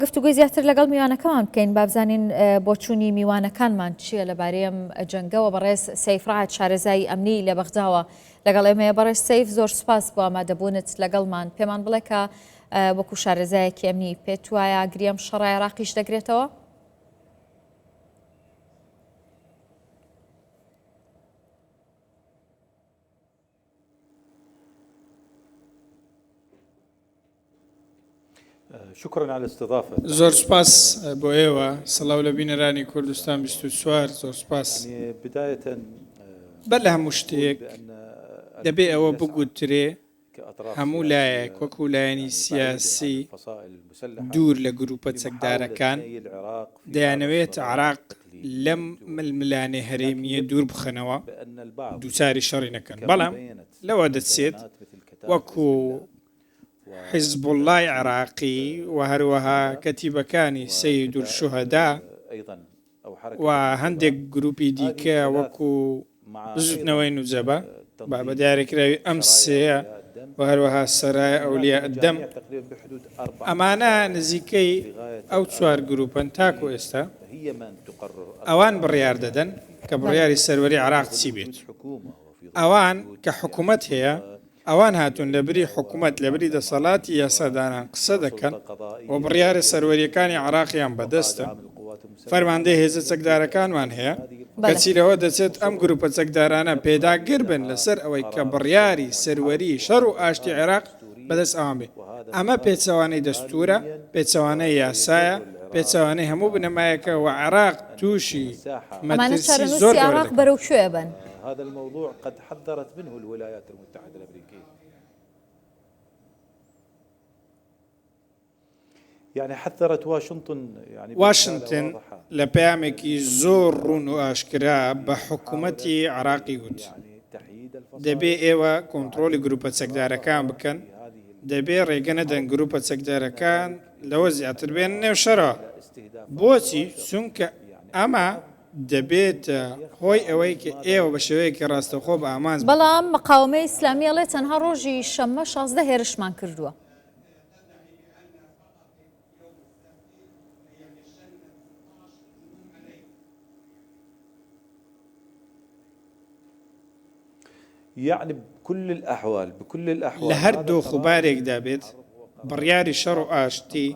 گفتوگۆی زیاتر لەگەڵ میوانەکەمان بکەین با بزانین بۆچوونی میوانەکانمان چییە لەبارەی ئەم جەنگەوە بەڕێز سەیف ڕەعد شارەزای ئەمنی لە بەغداوە لەگەڵ ئێمەیە بەڕێز سەیف زۆر سوپاس بۆ ئامادەبوونت لەگەڵمان پێمان بڵێ کە وەکو شارەزایەکی ئەمنی پێت وایە ئاگری ئەم شەڕە عێراقیش دەگرێتەوە؟ زۆر سوپاس بۆ ئێوە سڵاو لە بینەرانی کوردستان 24 زۆر سوپاس بەر لە هەموو شتێک دەبێ ئەوە بگوترێ هەموو لایەک وەکو لایەنی سیاسی دوور لە گروپە چەکدارەکان دەیانەوێت عێراق لەم ململانێ هەرێمییە دوور بخەنەوە، دووچاری شەڕی نەکەن، بەڵام لەوە دەچێت وەکو حیزبوڵڵای عێراقی و هەروەها کەتیبەکانی سەیدولشوهەدا و هەندێک گروپی دیکە وەکو بزوتنەوەی نوجەبە بە دیاریکراوی ئەم سێیە و هەروەها سەرایە ئەولیا الدەم ئەمانە نزیکەی ئەو چوار گروپەن تاکو ئێستا ئەوان بڕیار دەدەن کە بڕیاری سەروەری عێراق چی بێت ئەوان کە حکومەت هەیە ئەوان هاتوون لەبری حکومەت، لەبری دەسەڵاتی یاسادانان قسە دەکەن و بڕیارە سەروەرییەکانی عێراقیان بەدەستە. فەرماندەی هێزە چەکدارەکانمان هەیە، کەچی لەوە دەچێت ئەم گروپە چەکدارانە پێداگر بن لەسەر ئەوەی کە بڕیاری سەروەریی شەڕ و ئاشتی عێراق بەدەست ئەوان بێت. ئەمە پێچەوانەی دەستوورە، پێچەوانەی یاسایە، پێچەوانەی هەموو بنەمایەکە و عێراق تووشی ئەمانە مەترسی چارەنووسی زۆر گەورە عێراق دەکەن. بەرەو کوێ ئەبەن؟ حذرت منه الولايات المتحدة الأمريكية يعني حذرت واشنطن يعني واشنتن لە پەیامێکی زۆر ڕوون و ئاشکرا بە حکوومەتی عێراقی گوت، دەبێ ئێوە کۆنتڕۆڵی گرووپە چەکدارەکان بکەن، دەبێ ڕێگە نەدەن گرووپە چەکدارەکان لەوە زیاتر بێنە نێو شەڕەوە. بۆچی؟ چونکە ئەمە دەبێتە هۆی ئەوەی کە ئێوە بە شێوەیەکی ڕاستەوخۆ بە ئامانج بکرێن. بەڵام مقاوەمەی ئیسلامی ئەڵێ تەنها ڕۆژی شەممە 16 هێرشمان کردووە. لە هەر دۆخ و بارێکدا بێت، بڕیاری شەڕ و ئاشتی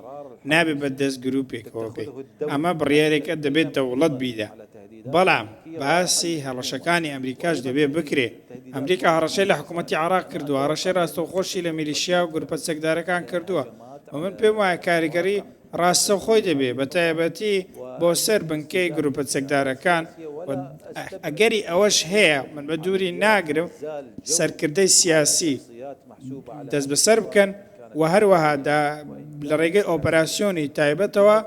نابێ بە دەست گرووپێکەوە بێ، ئەمە بڕیارێکە دەبێت دەوڵەت بیدا. بەڵام باسی هەڕەشەکانی ئەمریکاش دەبێ بکرێ. ئەمریکا هەڕەشەی لە حکوومەتی عێراق کردووە، هەڕەشەی ڕاستەوخۆشی لە میلیشیا و گرووپە چەکدارەکان کردووە و من پێم وایە کاریگەری ڕاستەوخۆی دەبێ، بەتایبەتی بۆ سەر بنکەی گرووپە چەکدارەکان و ئەگەری ئەوەش هەیە، من بە دووری ناگرم، سەرکردەی سیاسی دەستبەسەر بکەن و هەروەها لە ڕێگەی ئۆپەراسیۆنی تایبەتەوە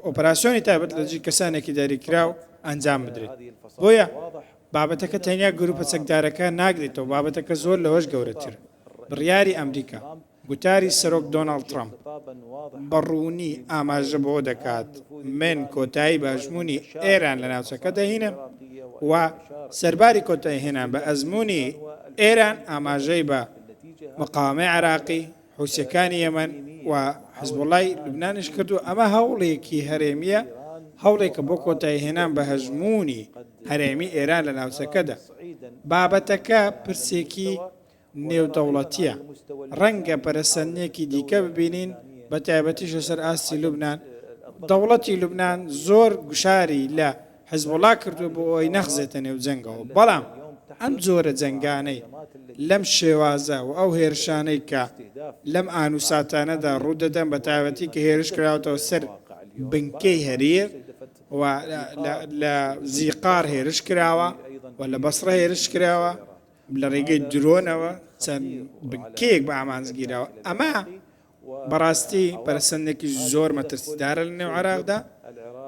ئۆپەراسیۆنی تایبەت لە دژی کەسانێکی دیاریکراو ئەنجام بدرێت. بۆیە بابەتەکە تەنیا گرووپە چەکدارەکان ناگرێتەوە، بابەتەکە زۆر لەوەش گەورەترە. بڕیاری ئەمریکا گوتاری سەرۆک دۆناڵد ترەمپ بە ڕوونی ئاماژە بەوە دەکات، من کۆتایی بە ئەژموونی ئێران لە ناوچەکە دەهینم و سەرباری کۆتاییهێنان بە ئەزموونی ئێران ئاماژەی بە مقاوەمەی عێراقی، حوسییەکانی یەمەن و حزبوڵای لوبنانیش کردووە، ئەمە هەوڵێکی هەرێمییە، هەوڵێکە بۆ کۆتاییهێنان بە هەژموونی هەرێمی ئێران لە ناوچەکەدا. بابەتەکە پرسێکی نێودەوڵەتییە، ڕەنگە پەرەسەندنێکی دیکە ببینین، بەتایبەتیش لەسەر ئاستی لوبنان، دەوڵەتی لوبنان زۆر گوشاری لە حزبوڵا کردووە بۆ ئەوەی نەخزێتە نێو جەنگەوە، بەڵام ئەم جۆرە جەنگانەی لەم شێوازە و ئەو هێرشانەی کە لەم ئان و ساتانەدا ڕوودەدەن، بەتایبەتی کە هێرش کراوەتەوە سەر بنکەی هەریر و لە زیقار هێرش کراوە و لە بەسڕە هێرش کراوە، لە ڕێگەی درۆنەوە چەند بنکەیەک بە ئامانج گیراوە، ئەمە بەڕاستی پەرەسەندنێکی زۆر مەترسیدارە لە نێو عێراقدا،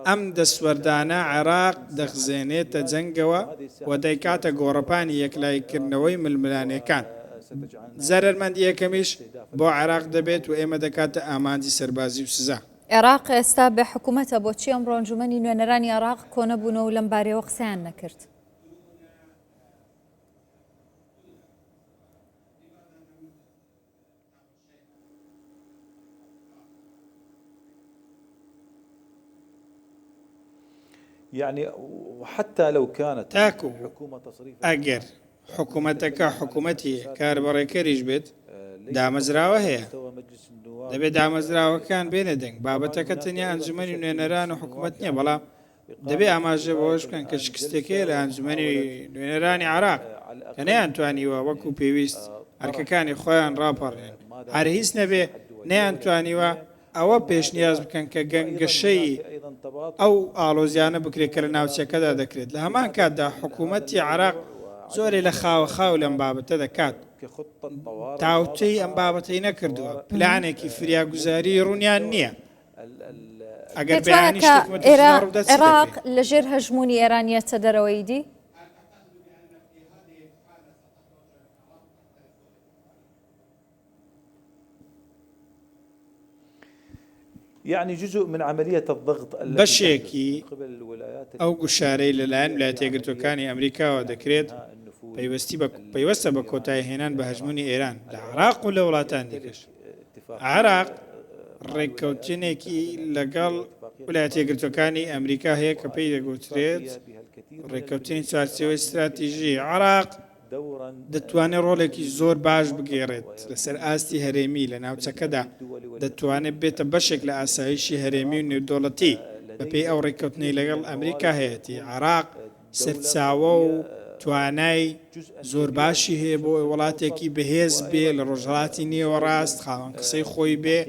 ئەم دەستوەردانە عێراق دەخزێنێتە جەنگەوە و دەیکاتە گۆڕەپانی یەکلاییکردنەوەی ململانێکان، زەرەرمەندی یەکەمیش بۆ عێراق دەبێت و ئێمە دەکاتە ئامانجی سەربازی و سزا. عێراق ئێستا بێ حکومەتە، بۆچی ئەمڕۆ ئەنجومەنی نوێنەرانی عێراق کۆنەبوونەوە و لەمبارەیەوە قسەیان نەکرد؟ تاکو ئەگەر حکومەتەکە حکومەتی کاربەڕێکەریش بێت، دامەزراوە هەیە. دەبێت دامەزراوەکان بێنە دەنگ. بابەتەکە تەنیا ئەنجومەنی نوێنەران و حکومەت نییە، بەڵام دەبێ ئاماژە بەوەش بکەن کە شکستێک هەیە لە ئەنجومەنی نوێنەرانی عێراق کە نەیانتوانیوە وەکو پێویست ئەرکەکانی خۆیان ڕاپەڕێنن، هەر هیچ نەبێ نەیانتوانیوە ئەوە پێشنیاز بکەن کە گەنگەشەی ئەو ئاڵۆزیانە بکرێت کە لە ناوچەکەدا دەکرێت، لە هەمان کاتدا حکوومەتی عێراق زۆرێ لە خاوەخاو لەم بابەتە دەکات، تاوتوێی ئەم بابەتەی نەکردووە، پلانێکی فریاگوزاریی ڕوونیان نییە. ئەگەر پێت وایە بەیانی کە حکومەتیش ئێرا ناڕوودات چی عێراق دەکرێت؟ لە ژێر هەژموونی ئێران یەتە دەرەوە ئیدی؟ بەشێکی ئەو گوشارەی لەلایەن ویلایەتە یەکگرتووەکانی ئەمریکاوە دەکرێت پەیوەستی بە پەیوەستە بە کۆتاییهێنان بە هەژموونی ئێران لە عێراق و لە وڵاتانی دیکەش. عێراق ڕێککەوتنێکی لەگەڵ ویلایەتە یەکگرتووەکانی ئەمریکا هەیە کە پێی دەگوترێت ڕێککەوتنی چوارچێوەی ستراتیژی. عێراق دەتوانێت ڕۆڵێکی زۆر باش بگێڕێت لەسەر ئاستی هەرێمی لە ناوچەکەدا، دەتوانێت ببێتە بەشێک لە ئاسایشی هەرێمی و نێودەوڵەتی بەپێی ئەو ڕێککەوتنەی لەگەڵ ئەمریکا هەیەتی. عێراق سەرچاوە و توانای زۆر باشی هەیە بۆ ئەوەی وڵاتێکی بەهێز بێ لە ڕۆژهەڵاتی نێوەڕاست، خاوەن قسەی خۆی بێ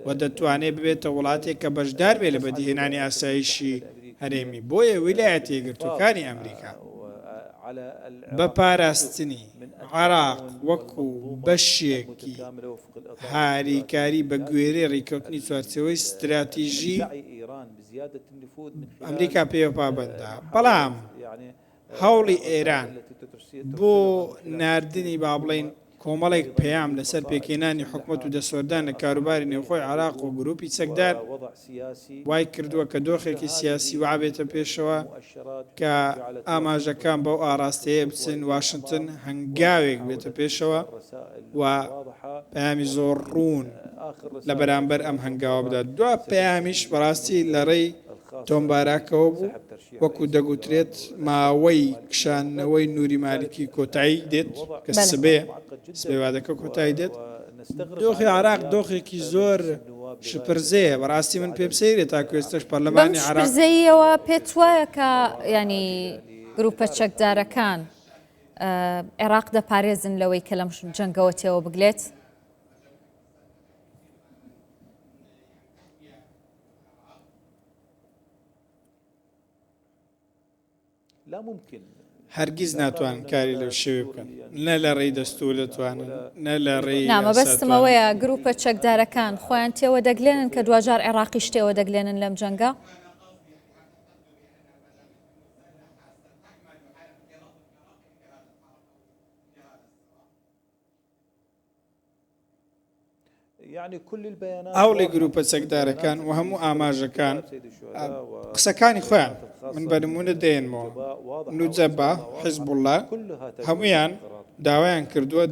و دەتوانێ ببێتە وڵاتێک کە بەشدار بێ لە بەدیهێنانی ئاسایشی هەرێمی. بۆیە ویلایەتە یەکگرتووەکانی ئەمریکا بە پاراستنی عێراق وەکو بەشێکی هاریکاری بە گوێرەی ڕیککەوتنی چوارچێوەی ستراتیژی، ئەمریکا پێوە پابەندە، بەڵام هەوڵی ئێران بۆ ناردنی با بڵێین کۆمەڵێک پەیام لەسەر پێکهێنانی حکومەت و دەستوەردان لە کاروباری نێوخۆی عێراق و گروپی چەکدار وای کردووە کە دۆخێکی سیاسی وا بێتە پێشەوە کە ئاماژەکان بەو ئاڕاستەیە بچن، واشنتن هەنگاوێک بێتە پێشەوە و پەیامی زۆر ڕوون لە بەرامبەر ئەم هەنگاوە بدات. دوا پەیامیش بەڕاستی لە ڕێی تۆم باراکەوە بوو، وەکو دەگوترێت ماوەی کشاندنەوەی نوری مالیکی کۆتایی دێت کە سبەیە، سبەی وادەکە کۆتایی دێت. دۆخی عێراق دۆخێکی زۆر شپرزەیە، بەڕاستی من پێم سەیرە تاکو ئێستاش بەم پەرلەمانی عێراق. شپرزەییەوە پێت وایە کە یانی گروپە چەکدارەکان عێراق دەپارێزن لەوەی کە لەم جەنگەوە تێوە بگلێت؟ هەرگیز ناتوانن کاری لەو شێوەیە بکەن، نە لە ڕێی دەستوور دەتوانن، نە لە ڕێی نا یاسا مەبەستم دەتوانن. ئەوەیە گروپە چەکدارەکان خۆیان تێوە دەگلێنن کە دواجار عێراقیش تێوە دەگلێنن لەم جەنگە؟ هەوڵی گروپە چەکدارەکان و هەموو ئاماژەکان قسەکانی خۆیان من بە نمونە دێنمەوە نوجەبا حزبوڵا هەمویان داوایان کردووە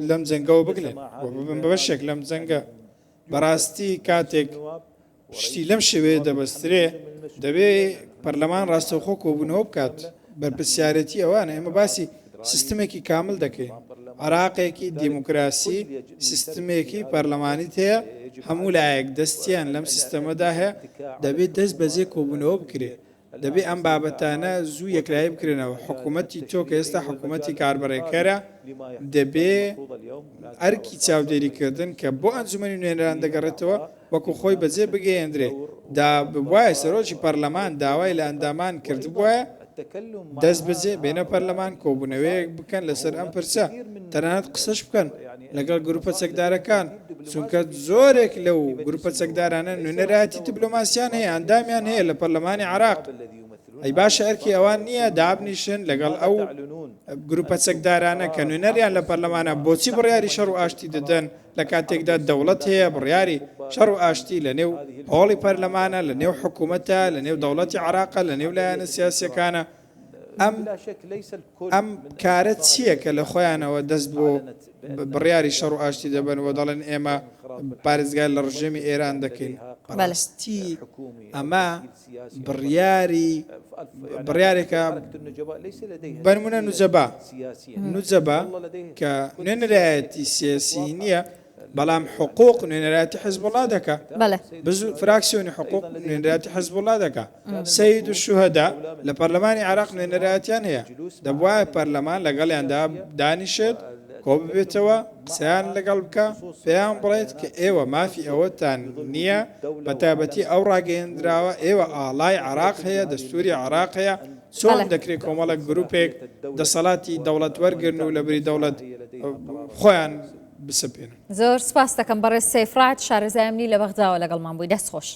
لەم جەنگەوە بگلێن و ببن بە بەشێک لەم جەنگە بەڕاستی کاتێک شتی لەم شێوەیە دەبەسترێ، دەبێ پەرلەمان ڕاستەوخۆ کۆبوونەوە بکات، بەرپرسیارێتی ئەوانە، ئێمە باسی سیستمێکی کامل دەکەین، عێراقێکی دیموکراسی، سیستمێکی پەرلەمانیت هەیە، هەموو لایەک دەستیان لەم سیستەمەدا هەیە، دەبێ دەست بەجێ کۆبوونەوە بکرێ، دەبێ ئەم بابەتانە زوو یەکلایی بکرێنەوە، حکوومەتی تۆ کە ئێستا حکوومەتی کاربەڕێکەرە، دەبێ ئەرکی چاودێریکردن کە بۆ ئەنجومەنی نوێنەران دەگەڕێتەوە وەکو خۆی بەجێ بگەیەندرێ، دابوایە سەرۆکی پەرلەمان داوای لە ئەندامان کردبوایە دەستبەجێ بێنە پەرلەمان کۆبوونەوەیەک بکەن لەسەر ئەم پرسە، تەنانەت قسەش بکەن لەگەڵ گروپە چەکدارەکان، چونکە زۆرێک لەو گروپە چەکدارانە نوێنەرایەتی دبلۆماسیان هەیە، ئەندامیان هەیە لە پەرلەمانی عێراق، ئەی باشە ئەرکی ئەوان نییە دابنیشن لەگەڵ ئەو گروپە چەکدارانە کە نوێنەریان لە پەرلەمانە بۆچی بڕیاری شەڕ و ئاشتی دەدەن لە کاتێکدا دەوڵەت هەیە بڕیاری شەڕ و ئاشتی لە نێو هۆڵی پەرلەمانە لە نێو حکوومەتە لە نێو دەوڵەتی عێراقە لە نێو لایەنە سیاسیەکانە ئەم ئەم کارە چییە کە لە خۆیانەوە دەست بۆ بڕیاری شەڕ و ئاشتی دەبەن و دەڵێن ئێمە پارێزگار لە ڕژێمی ئێران دەکەین؟ بەڕاستی ئەمە بڕیاری بڕیارێکە بەنمونە نوجەبا نوجەبا کە نوێنەرایەتی سیاسی نییە بەڵام حقوق نوێنەرایەتی حزبوڵا دەکا بزو فراکسیۆنی حقوق نوێنەرایەتی حزبوڵا دەکا سید الشهدا لە پەرلەمانی عێراق نوێنەرایەتیان هەیە دەبوایە پەرلەمان لەگەڵیاندا دانیشێت کۆببێتەوە قسەیان لەگەڵ بکا پێیان بڵێت کە ئێوە مافی ئەوەتان نییە بەتایبەتی ئەو ڕاگەیەندراوە ئێوە ئاڵای عێراق هەیە دەستوری عێراق هەیە چۆن دەکرێت کۆمەڵێک گروپێک دەسەڵاتی دەوڵەت وەرگرن و لەبری دەوڵەت خۆیان بسەپێنن. زۆر سپاست دەکەم بەڕێز سەیف ڕەعد شارەزای ئەمنی لە بەغداوە لەگەڵمان بووی دەست خۆش.